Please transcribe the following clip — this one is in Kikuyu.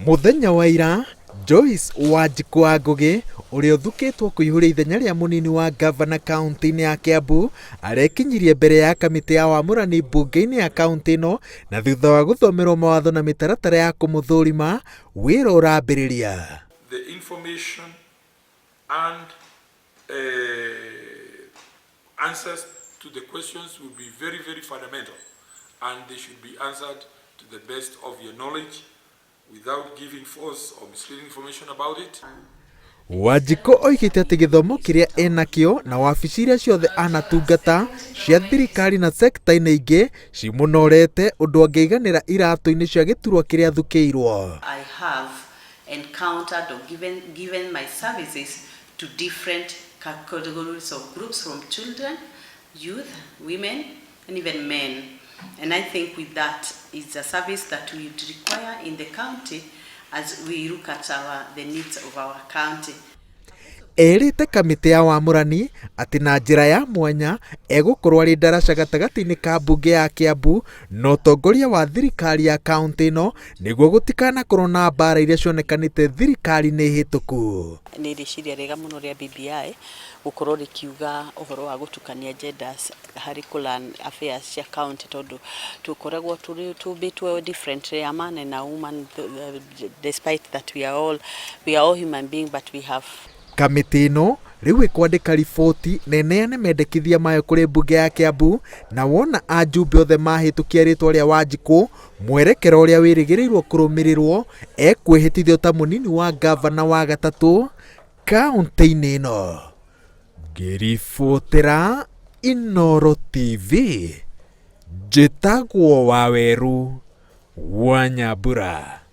Mũthenya wa ira, Joyce Wanjikũ wa Ngũgĩ, ũrĩa ũthukĩtwo kũihũria ithenya rĩa mũnini wa ngavana kaũntĩ-inĩ ya Kiambu, arekinyirie mbere ya kamĩtĩ ya wamũrani mbunge-inĩ ya kaũntĩ ĩno na thutha wa gũthomerwo mawatho na mĩtaratara ya kũmũthũrima, wĩra ũrambĩrĩria. The information and answers to the questions will be very, very fundamental and they should be answered to the best of your knowledge without giving false or misleading information about it. Wanjikũ oigĩte atĩ gĩthomo kĩrĩa enakĩo na wabici iria ciothe anatungata cia thirikari na sekta-inĩ ingĩ cimũnorete ũndũ angĩiganĩra iratũ-inĩ cia gĩturwa kĩrĩa athukĩirwo. I have encountered or given my services to different categories of groups from children, youth, women, and even men. And I think with that, it's a service that we would require in the county as we look at the needs of our county. Erĩte kamĩtĩ ya wamũrani atĩ na njĩra ya mwanya egũkorwo arĩ ndaraca gatagatĩ-inĩ ka mbunge ya Kiambu na ũtongoria wa thirikari ya kaũntĩ ĩno nĩguo gũtikanakorwo na mbara iria cionekanĩte thirikari-inĩ hĩtũku. Nĩ rĩciria rĩega mũno rĩa BBI gũkorwo rĩkiuga ũhoro wa gũtukania genders harĩ kũ run affairs cia county, tondũ tũkoragwo tũrĩ tũmbĩtwo differently, a man and a woman, despite that we are all human being, but we have Kamĩtĩ ĩno rĩu ĩkwandĩka riboti na ĩneane mendekithia mayo kũrĩ mbunge ya Kiambu, na wona ajumbe othe mahĩtũkia rĩtwa rĩa Wanjikũ, mwerekera ũrĩa wĩrĩgĩrĩirwo kũrũmĩrĩrwo ekwĩhĩtithio ta mũnini wa ngavana wa gatatũ kaũntĩ-inĩ ĩno. Ngĩribotera Inooro TV, njĩtagwo Waweru wa Nyambura.